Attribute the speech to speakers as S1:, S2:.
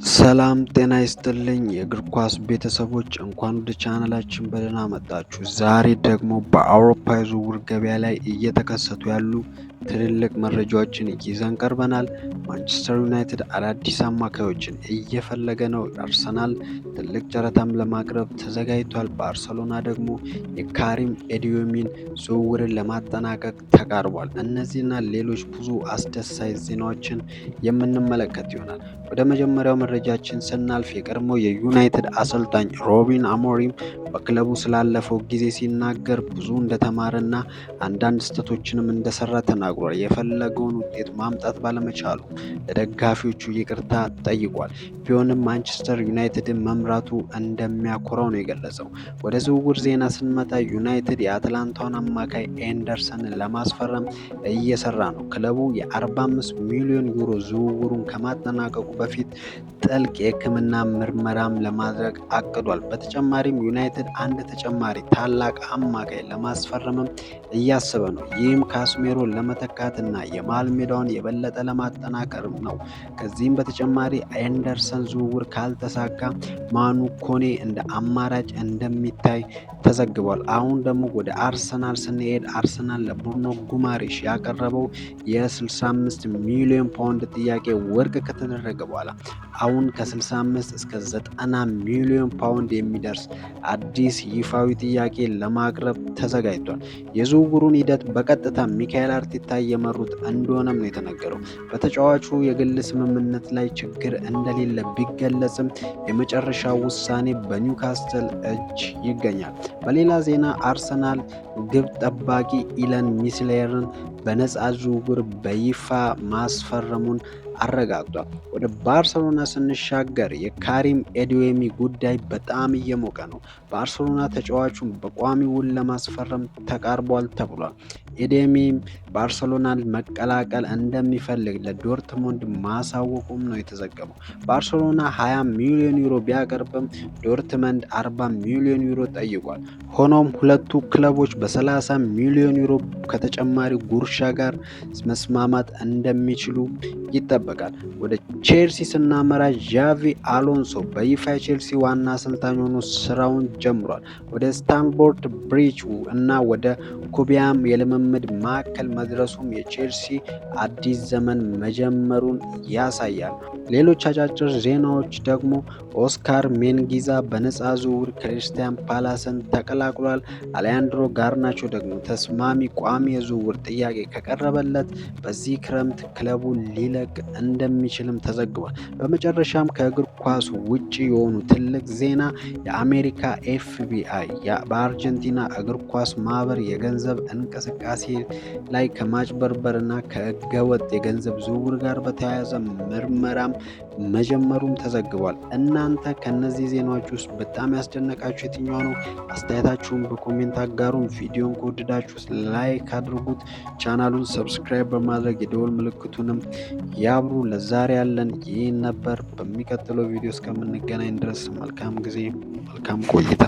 S1: ሰላም ጤና ይስጥልኝ የእግር ኳስ ቤተሰቦች፣ እንኳን ወደ ቻናላችን በደህና መጣችሁ። ዛሬ ደግሞ በአውሮፓ የዝውውር ገበያ ላይ እየተከሰቱ ያሉ ትልልቅ መረጃዎችን ይዘን ቀርበናል። ማንቸስተር ዩናይትድ አዳዲስ አማካዮችን እየፈለገ ነው። አርሰናል ትልቅ ጨረታም ለማቅረብ ተዘጋጅቷል። ባርሰሎና ደግሞ የካሪም ኤዲዮሚን ዝውውርን ለማጠናቀቅ ተቃርቧል። እነዚህና ሌሎች ብዙ አስደሳች ዜናዎችን የምንመለከት ይሆናል። ወደ መጀመሪያው መረጃችን ስናልፍ የቀድሞ የዩናይትድ አሰልጣኝ ሮቢን አሞሪም በክለቡ ስላለፈው ጊዜ ሲናገር ብዙ እንደተማረና አንዳንድ ስህተቶችንም እንደሰራ ተናግሯል። የፈለገውን ውጤት ማምጣት ባለመቻሉ ለደጋፊዎቹ ይቅርታ ጠይቋል። ቢሆንም ማንቸስተር ዩናይትድን መምራቱ እንደሚያኮራው ነው የገለጸው። ወደ ዝውውር ዜና ስንመጣ ዩናይትድ የአትላንታውን አማካይ ኤንደርሰንን ለማስፈረም እየሰራ ነው። ክለቡ የ45 ሚሊዮን ዩሮ ዝውውሩን ከማጠናቀቁ በፊት ጥልቅ የሕክምና ምርመራም ለማድረግ አቅዷል። በተጨማሪም ዩናይትድ አንድ ተጨማሪ ታላቅ አማካይ ለማስፈረምም እያሰበ ነው። ይህም ካስሜሮን ለመተካትና የመሃል ሜዳውን የበለጠ ለማጠናከር ነው። ከዚህም በተጨማሪ ኤንደርሰን ዝውውር ካልተሳካ ማኑ ኮኔ እንደ አማራጭ እንደሚታይ ተዘግቧል። አሁን ደግሞ ወደ አርሰናል ስንሄድ አርሰናል ለብሩኖ ጉማሬሽ ያቀረበው የ65 ሚሊዮን ፓውንድ ጥያቄ ውድቅ ከተደረገ በኋላ አሁን ከ65 እስከ 90 ሚሊዮን ፓውንድ የሚደርስ አዲስ ይፋዊ ጥያቄ ለማቅረብ ተዘጋጅቷል። የዝውውሩን ሂደት በቀጥታ ሚካኤል አርቴታ እየመሩት እንደሆነም ነው የተነገረው። በተጫዋቹ የግል ስምምነት ላይ ችግር እንደሌለ ቢገለጽም የመጨረሻው ውሳኔ በኒውካስትል እጅ ይገኛል። በሌላ ዜና አርሰናል ግብ ጠባቂ ኢለን ሚስሌርን በነፃ ዝውውር በይፋ ማስፈረሙን አረጋግጧል። ወደ ባርሰሎና ስንሻገር የካሪም ኤዲዌሚ ጉዳይ በጣም እየሞቀ ነው። ባርሰሎና ተጫዋቹን በቋሚ ውል ለማስፈረም ተቃርቧል ተብሏል። ኤዲዌሚም ባርሰሎናን መቀላቀል እንደሚፈልግ ለዶርትሙንድ ማሳወቁም ነው የተዘገበው። ባርሰሎና 20 ሚሊዮን ዩሮ ቢያቀርብም ዶርትመንድ 40 ሚሊዮን ዩሮ ጠይቋል። ሆኖም ሁለቱ ክለቦች በ30 ሚሊዮን ዩሮ ከተጨማሪ ጉርሻ ጋር መስማማት እንደሚችሉ ይጠበቃል። ወደ ቼልሲ ስናመራ ዣቪ አሎንሶ በይፋ የቼልሲ ዋና አሰልጣኝ ሆኖ ስራውን ጀምሯል። ወደ ስታንፎርድ ብሪጅ እና ወደ ኩቢያም የልምምድ ማዕከል መድረሱም የቼልሲ አዲስ ዘመን መጀመሩን ያሳያል። ሌሎች አጫጭር ዜናዎች ደግሞ ኦስካር ሜንጊዛ በነፃ ዝውውር ክሪስታል ፓላስን ተቀላቅሏል። አሊያንድሮ ጋርናቾ ደግሞ ተስማሚ ቋሚ የዝውውር ጥያቄ ከቀረበለት በዚህ ክረምት ክለቡ ሊለቅ እንደሚችልም ተዘግቧል። በመጨረሻም ከእግር ኳስ ውጭ የሆኑ ትልቅ ዜና የአሜሪካ ኤፍቢአይ በአርጀንቲና እግር ኳስ ማህበር የገንዘብ እንቅስቃሴ ላይ ከማጭበርበርና ከህገወጥ የገንዘብ ዝውውር ጋር በተያያዘ ምርመራም መጀመሩም ተዘግቧል። እናንተ ከነዚህ ዜናዎች ውስጥ በጣም ያስደነቃችሁ የትኛው ነው? አስተያየታችሁን በ comment አጋሩን። ቪዲዮን ከወደዳችሁት like አድርጉት። ቻናሉን subscribe በማድረግ የደወል ምልክቱንም ያብሩ። ለዛሬ ያለን ይህን ነበር። በሚቀጥለው ቪዲዮ እስከምንገናኝ ድረስ መልካም ጊዜ፣ መልካም ቆይታ።